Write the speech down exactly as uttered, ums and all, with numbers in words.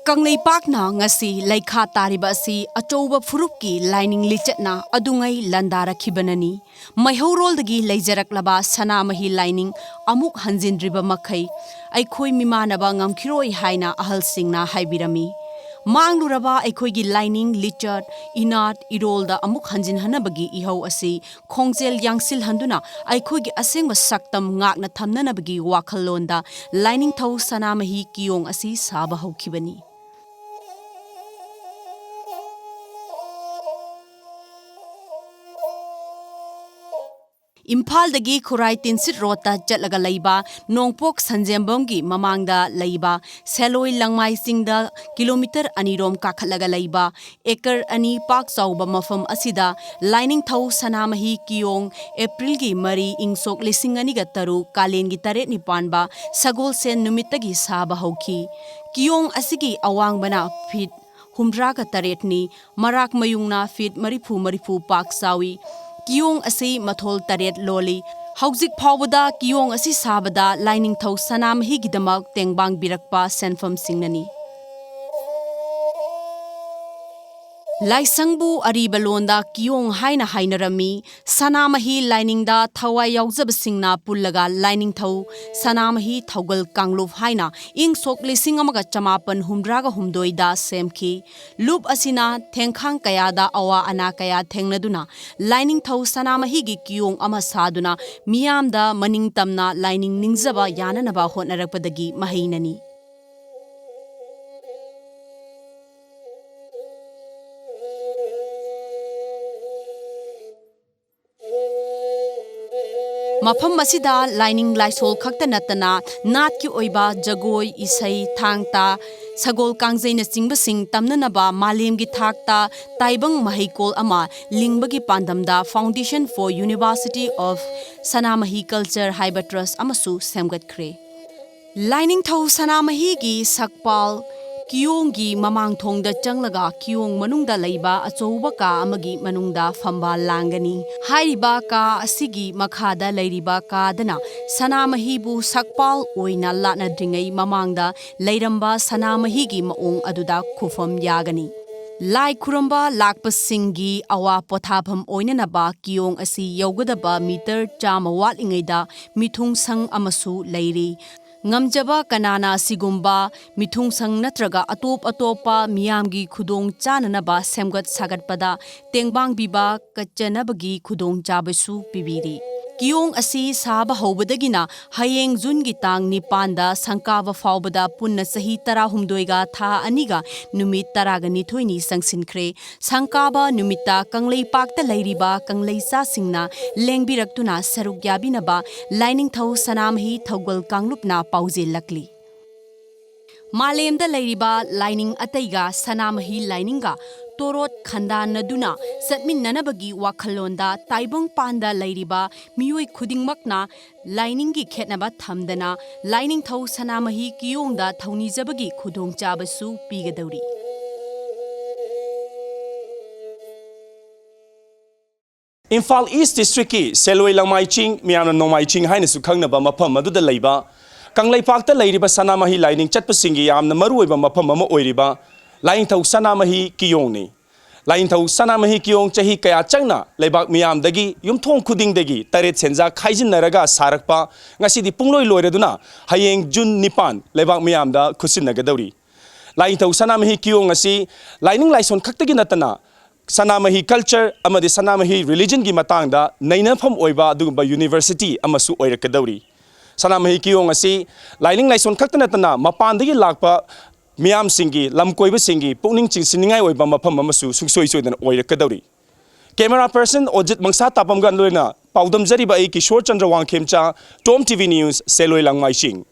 ꯀꯪꯂꯩꯄꯥꯛꯅ ꯉꯁꯤ ꯂꯩꯈꯥ ꯇꯥꯔꯤꯕ ꯑꯁꯤ ꯑꯆꯧꯕ ꯐꯨꯔꯨꯞꯀꯤ ꯂꯥꯏꯅꯤꯡ ꯂꯤꯆꯠꯅ ꯑꯗꯨꯉꯩ ꯂꯥꯟꯗꯥꯔꯛꯈꯤꯕꯅꯅꯤ꯫ ꯃꯩꯍꯧꯔꯣꯜꯗꯒꯤ ꯂꯩꯖꯔꯛꯂꯕ ꯁꯅꯥꯃꯍꯤ ꯂꯥꯏꯅꯤꯡ ꯑꯃꯨꯛ ꯍꯟꯖꯤꯟꯗ꯭ꯔꯤꯕ ꯃꯈꯩ ꯑꯩꯈꯣꯏ ꯃꯤꯃꯥꯟꯅꯕ ꯉꯝꯈꯤꯔꯣꯏ ꯍꯥꯏꯅ ꯑꯍꯜꯁꯤꯡꯅ ꯍꯥꯏꯕꯤꯔꯝꯃꯤ꯫ ꯃꯥꯡꯂꯨꯔꯕ ꯑꯩꯈꯣꯏꯒꯤ ꯂꯥꯏꯅꯤꯡ, ꯂꯤꯆꯠ, ꯏꯅꯥꯠ, ꯏꯔꯣꯜꯗ ꯑꯃꯨꯛ ꯍꯟꯖꯤꯟꯍꯟꯅꯕꯒꯤ ꯏꯍꯧ ꯑꯁꯤ ꯈꯣꯡꯖꯦꯜ ꯌꯥꯡꯁꯤꯜꯍꯟꯗꯨꯅ ꯑꯩꯈꯣꯏꯒꯤ ꯑꯁꯦꯡꯕ ꯁꯛꯇꯝ ꯉꯥꯛꯅ ꯊꯝꯅꯅꯕꯒꯤ ꯋꯥꯈꯜꯂꯣꯟꯗ ꯂꯥꯏꯅꯤꯡꯊꯧ ꯁꯅꯥꯃꯍꯤ ꯀꯤꯌꯣꯡ ꯑꯁꯤ ꯁꯥꯕ ꯍꯧꯈꯤꯕꯅꯤ꯫ ꯏꯝꯐꯥꯜꯗꯒꯤ ꯈꯨꯔꯥꯏ ꯇꯤꯟꯁꯤꯠ ꯔꯣꯗꯇ ꯆꯠꯂꯒ ꯂꯩꯕ ꯅꯣꯡꯄꯣꯛ ꯁꯟꯖꯦꯝꯕꯝꯒꯤ ꯃꯃꯥꯡꯗ ꯂꯩꯕ ꯁꯦꯂꯣꯏ ꯂꯪꯃꯥꯏ ꯆꯤꯡꯗ ꯀꯤꯂꯣꯃꯤꯇꯔ ꯑꯅꯤꯔꯣꯝ ꯀꯥꯈꯠꯂꯒ ꯂꯩꯕ ꯑꯦꯀꯔ ꯑꯅꯤ ꯄꯥꯛ ꯆꯥꯎꯕ ꯃꯐꯝ ꯑꯁꯤꯗ ꯂꯥꯏꯅꯤꯡꯊꯧ ꯁꯅꯥꯃꯍꯤ ꯀꯤꯌꯣꯡ ꯑꯦꯄ꯭ꯔꯤꯜꯒꯤ ꯃꯔꯤ ꯏꯪ ꯁꯣꯛ ꯂꯤꯁꯤꯡ ꯑꯅꯤꯒ ꯇꯔꯨꯛ ꯀꯥꯂꯦꯟꯒꯤ ꯇꯔꯦꯠꯅꯤ ꯄꯥꯟꯕ ꯁꯒꯣꯜꯁꯦꯟ ꯅꯨꯃꯤꯠꯇꯒꯤ ꯁꯥꯕ ꯍꯧꯈꯤ꯫ ꯀꯤꯌꯣꯡ ꯑꯁꯤꯒꯤ ꯑꯋꯥꯡꯕꯅ ꯐꯤꯠ ꯍꯨꯝꯗ꯭ꯔꯥꯒ ꯇꯔꯦꯠꯅꯤ, ꯃꯔꯥꯛ ꯃꯌꯨꯡꯅ ꯐꯤꯠ ꯃꯔꯤꯐꯨ ꯃꯔꯤꯐꯨ ꯄꯥꯛ ꯆꯥꯎꯏ꯫ ꯀꯤꯌꯣꯡ ꯑꯁꯤ ꯃꯊꯣꯜ ꯇꯔꯦꯠ ꯂꯣꯜꯂꯤ꯫ ꯍꯧꯖꯤꯛ ꯐꯥꯎꯕꯗ ꯀꯤꯌꯣꯡ ꯑꯁꯤ ꯁꯥꯕꯗ ꯂꯥꯏꯅꯤꯡꯊꯧ ꯁꯅꯥꯃꯍꯤꯒꯤꯗꯃꯛ ꯇꯦꯡꯕꯥꯡꯕꯤꯔꯛꯄ ꯁꯦꯟꯐꯝꯁꯤꯡꯅꯅꯤ꯫ ꯂꯥꯏꯁꯪꯕꯨ ꯑꯔꯤꯕ ꯂꯣꯟꯗ ꯀꯤꯌꯣꯡ ꯍꯥꯏꯅ ꯍꯥꯏꯅꯔꯝꯃꯤ꯫ ꯁꯅꯥꯃꯍꯤ ꯂꯥꯏꯅꯤꯡꯗ ꯊꯋꯥꯏ ꯌꯥꯎꯖꯕꯁꯤꯡꯅ ꯄꯨꯜꯂꯒ ꯂꯥꯏꯅꯤꯡꯊꯧ ꯁꯅꯥꯃꯍꯤ ꯊꯧꯒꯜ ꯀꯥꯡꯂꯨꯞ ꯍꯥꯏꯅ ꯏꯪ ꯁꯣꯛ ꯂꯤꯁꯤꯡ ꯑꯃꯒ ꯆꯃꯥꯄꯟ ꯍꯨꯝꯗ꯭ꯔꯥꯒ ꯍꯨꯝꯗꯣꯏꯗ ꯁꯦꯝꯈꯤ꯫ ꯂꯨꯞ ꯑꯁꯤꯅ ꯊꯦꯡꯈꯥꯡ ꯀꯌꯥꯗ ꯑꯋꯥ ꯑꯅꯥ ꯀꯌꯥ ꯊꯦꯡꯅꯗꯨꯅ ꯂꯥꯏꯅꯤꯡꯊꯧ ꯁꯅꯥꯃꯍꯤꯒꯤ ꯀꯤꯌꯣꯡ ꯑꯃ ꯁꯥꯗꯨꯅ ꯃꯤꯌꯥꯝꯗ ꯃꯅꯤꯡ ꯇꯝꯅ ꯂꯥꯏꯅꯤꯡ ꯅꯤꯡꯖꯕ ꯌꯥꯅꯅꯕ ꯍꯣꯠꯅꯔꯛꯄꯗꯒꯤ ꯃꯍꯩꯅꯅꯤ꯫ ꯃꯐꯝ ꯑꯁꯤꯗ ꯂꯥꯏꯅꯤꯡ ꯂꯥꯏꯁꯣꯜ ꯈꯛꯇ ꯅꯠꯇꯅ ꯅꯥꯠꯀꯤ ꯑꯣꯏꯕ ꯖꯒꯣꯏ, ꯏꯁꯩ, ꯊꯥꯡ ꯇꯥ, ꯁꯒꯣꯜ ꯀꯥꯡꯖꯩꯅꯆꯤꯡꯕꯁꯤꯡ ꯇꯝꯅꯅꯕ ꯃꯥꯂꯦꯝꯒꯤ ꯊꯥꯛꯇ ꯇꯥꯏꯕꯪ ꯃꯍꯩꯀꯣꯜ ꯑꯃ ꯂꯤꯡꯕꯒꯤ ꯄꯥꯟꯗꯝꯗ Foundation for University of Sanamahi Culture ꯍꯥꯏꯕ ꯇ꯭ꯔꯁ ꯑꯃꯁꯨ ꯁꯦꯝꯒꯠꯈ꯭ꯔꯦ꯫ ꯂꯥꯏꯅꯤꯡꯊꯧ ꯁꯅꯥꯃꯍꯤꯒꯤ ꯁꯛꯄꯥꯜ ꯀꯤꯌꯣꯡꯒꯤ ꯃꯃꯥꯡ ꯊꯣꯡꯗ ꯆꯪꯂꯒ ꯀꯤꯌꯣꯡ ꯃꯅꯨꯡꯗ ꯂꯩꯕ ꯑꯆꯧꯕ ꯀꯥ ꯑꯃꯒꯤ ꯃꯅꯨꯡꯗ ꯐꯝꯕꯥꯜ ꯂꯥꯡꯒꯅꯤ꯫ ꯍꯥꯏꯔꯤꯕ ꯀꯥ ꯑꯁꯤꯒꯤ ꯃꯈꯥꯗ ꯂꯩꯔꯤꯕ ꯀꯥꯗꯅ ꯁꯅꯥꯃꯍꯤꯕꯨ ꯁꯛꯄꯥꯜ ꯑꯣꯏꯅ ꯂꯥꯠꯅꯗ꯭ꯔꯤꯉꯩ ꯃꯃꯥꯡꯗ ꯂꯩꯔꯝꯕ ꯁꯅꯥꯃꯍꯤꯒꯤ ꯃꯑꯣꯡ ꯑꯗꯨꯗ ꯈꯨꯐꯝ ꯌꯥꯒꯅꯤ꯫ ꯂꯥꯏ ꯈꯨꯔꯨꯝꯕ ꯂꯥꯛꯄꯁꯤꯡꯒꯤ ꯑꯋꯥ ꯄꯣꯊꯥꯐꯝ ꯑꯣꯏꯅꯅꯕ ꯀꯤꯌꯣꯡ ꯑꯁꯤ ꯌꯧꯒꯗꯕ ꯃꯤꯇꯔ ꯆꯥꯝꯃ ꯋꯥꯠꯂꯤꯉꯩꯗ ꯃꯤꯊꯨꯡꯁꯪ ꯑꯃꯁꯨ ꯂꯩꯔꯤ꯫ ꯉꯝꯖꯕ ꯀꯅꯥꯅ ꯑꯁꯤꯒꯨꯝꯕ ꯃꯤꯊꯨꯡꯁꯪ ꯅꯠꯇ꯭ꯔꯒ ꯑꯇꯣꯞ ꯑꯇꯣꯞꯄ ꯃꯤꯌꯥꯝꯒꯤ ꯈꯨꯗꯣꯡ ꯆꯥꯅꯅꯕ ꯁꯦꯝꯒꯠ ꯁꯥꯒꯠꯄꯗ ꯇꯦꯡꯕꯥꯡꯕꯤꯕ ꯀꯠꯆꯅꯕꯒꯤ ꯈꯨꯗꯣꯡꯆꯥꯕꯁꯨ ꯄꯤꯕꯤꯔꯤ꯫ ꯀꯤꯌꯣꯡ ꯑꯁꯤ ꯁꯥꯕ ꯍꯧꯕꯗꯒꯤꯅ ꯍꯌꯦꯡ ꯖꯨꯟꯒꯤ ꯇꯥꯡ ꯅꯤꯄꯥꯟꯗ ꯁꯪꯀꯥꯕ ꯐꯥꯎꯕꯗ ꯄꯨꯟꯅ ꯆꯍꯤ ꯇꯔꯥꯍꯨꯝꯗꯣꯏꯒ ꯊꯥ ꯑꯅꯤꯒ ꯅꯨꯃꯤꯠ ꯇꯔꯥꯒ ꯅꯤꯊꯣꯏꯅꯤ ꯆꯪꯁꯤꯟꯈ꯭ꯔꯦ꯫ ꯁꯪꯀꯥꯕ ꯅꯨꯃꯤꯠꯇ ꯀꯪꯂꯩꯄꯥꯛꯇ ꯂꯩꯔꯤꯕ ꯀꯪꯂꯩꯆꯥꯁꯤꯡꯅ ꯂꯦꯡꯕꯤꯔꯛꯇꯨꯅ ꯁꯔꯨꯛ ꯌꯥꯕꯤꯅꯕ ꯂꯥꯏꯅꯤꯡꯊꯧ ꯁꯅꯥꯃꯍꯤ ꯊꯧꯒꯜ ꯀꯥꯡꯂꯨꯞꯅ ꯄꯥꯎꯖꯦꯜꯂꯛꯂꯤ꯫ ꯃꯥꯂꯦꯝꯗ ꯂꯩꯔꯤꯕ ꯂꯥꯏꯅꯤꯡ ꯑꯇꯩꯒ ꯁꯅꯥꯃꯍꯤ ꯂꯥꯏꯅꯤꯡꯒ ꯇꯣꯔꯣꯠ ꯈꯟꯗꯥꯅꯗꯨꯅ ꯆꯠꯃꯤꯟꯅꯅꯕꯒꯤ ꯋꯥꯈꯜꯂꯣꯟꯗ ꯇꯥꯏꯕꯪꯄꯥꯟꯗ ꯂꯩꯔꯤꯕ ꯃꯤꯑꯣꯏ ꯈꯨꯗꯤꯡꯃꯛꯅ ꯂꯥꯏꯅꯤꯡꯒꯤ ꯈꯦꯠꯅꯕ ꯊꯝꯗꯅ ꯂꯥꯏꯅꯤꯡꯊꯧ ꯁꯅꯥꯃꯍꯤ ꯀꯤꯌꯣꯡꯗ ꯊꯧꯅꯤꯖꯕꯒꯤ ꯈꯨꯗꯣꯡꯆꯥꯕꯁꯨ ꯄꯤꯒꯗꯧꯔꯤ꯫ ꯏꯝꯐꯥꯜ ꯏꯁ ꯗꯤꯁꯇ꯭ꯔꯤꯛꯀꯤ ꯁꯦꯂꯣꯏ ꯂꯪꯃꯥꯏ ꯆꯤꯡ, ꯃꯤꯌꯥꯝꯅ ꯅꯣꯡꯃꯥꯏ ꯆꯤꯡ ꯍꯥꯏꯅꯁꯨ ꯈꯪꯅꯕ ꯃꯐꯝ ꯑꯗꯨꯗ ꯂꯩꯕ ꯀꯪꯂꯩꯄꯥꯛꯇ ꯂꯩꯔꯤꯕ ꯁꯅꯥꯃꯍꯤ ꯂꯥꯏꯅꯤꯡ ꯆꯠꯄꯁꯤꯡꯒꯤ ꯌꯥꯝꯅ ꯃꯔꯨꯑꯣꯏꯕ ꯃꯐꯝ ꯑꯃ ꯑꯣꯏꯔꯤꯕ ꯂꯥꯏꯅꯤꯡꯊꯧ ꯁꯅꯥꯃꯍꯤ ꯀꯤꯌꯣꯡꯅꯤ꯫ ꯂꯥꯏꯅꯤꯡꯊꯧ ꯁꯅꯥꯃꯍꯤ ꯀꯤꯌꯣꯡ ꯆꯍꯤ ꯀꯌꯥ ꯆꯪꯅ ꯂꯩꯕꯥꯛ ꯃꯤꯌꯥꯝꯗꯒꯤ ꯌꯨꯝꯊꯣꯡ ꯈꯨꯗꯤꯡꯗꯒꯤ ꯇꯔꯦꯠ ꯁꯦꯟꯖꯥ ꯈꯥꯏꯖꯤꯟꯅꯔꯒ ꯁꯥꯔꯛꯄ ꯉꯁꯤꯗꯤ ꯄꯨꯡꯂꯣꯏ ꯂꯣꯏꯔꯗꯨꯅ ꯍꯌꯦꯡ ꯖꯨꯟ ꯅꯤꯄꯥꯟ ꯂꯩꯕꯥꯛ ꯃꯤꯌꯥꯝꯗ ꯈꯨꯠꯁꯤꯟꯅꯒꯗꯧꯔꯤ꯫ ꯂꯥꯏꯅꯤꯡꯊꯧ ꯁꯅꯥꯃꯍꯤ ꯀꯤꯌꯣꯡ ꯑꯁꯤ ꯂꯥꯏꯅꯤꯡ ꯂꯥꯏꯁꯣꯟ ꯈꯛꯇꯒꯤ ꯅꯠꯇꯅ ꯁꯅꯥꯃꯍꯤ ꯀꯜꯆꯔ ꯑꯃꯗꯤ ꯁꯅꯥꯃꯍꯤ ꯔꯤꯂꯤꯖꯟꯒꯤ ꯃꯇꯥꯡꯗ ꯅꯩꯅꯐꯝ ꯑꯣꯏꯕ ꯑꯗꯨꯒꯨꯝꯕ ꯌꯨꯅꯤꯚꯔꯁꯤꯇꯤ ꯑꯃꯁꯨ ꯑꯣꯏꯔꯛꯀꯗꯧꯔꯤ꯫ ꯁꯅꯥꯃꯍꯤ ꯀꯤꯌꯣꯡ ꯑꯁꯤ ꯂꯥꯏꯅꯤꯡ ꯂꯥꯏꯁꯣꯟ ꯈꯛꯇ ꯅꯠꯇꯅ ꯃꯄꯥꯟꯗꯒꯤ ꯂꯥꯛꯄ ꯃꯤꯌꯥꯝꯁꯤꯡꯒꯤ, ꯂꯝ ꯀꯣꯏꯕꯁꯤꯡꯒꯤ ꯄꯨꯛꯅꯤꯡ ꯆꯤꯡꯁꯤꯟꯅꯤꯡꯉꯥꯏ ꯑꯣꯏꯕ ꯃꯐꯝ ꯑꯃꯁꯨ ꯁꯨꯡꯁꯣꯏ ꯁꯣꯏꯗꯅ ꯑꯣꯏꯔꯛꯀꯗꯧꯔꯤ꯫ ꯀꯦꯃꯦꯔꯥ ꯄꯔꯁꯟ ꯑꯣꯖꯤꯠ ꯃꯪꯁꯥ ꯇꯥꯄꯝꯒ ꯂꯣꯏꯅꯅ ꯄꯥꯎꯗꯝꯖꯔꯤꯕ ꯑꯩ ꯀꯤꯁꯣꯔ ꯆꯟꯗ꯭ꯔ ꯋꯥꯡꯈꯦꯝꯆꯥ, ꯇꯣꯝ T V news, Selloi Langmai ꯆꯤꯡ꯫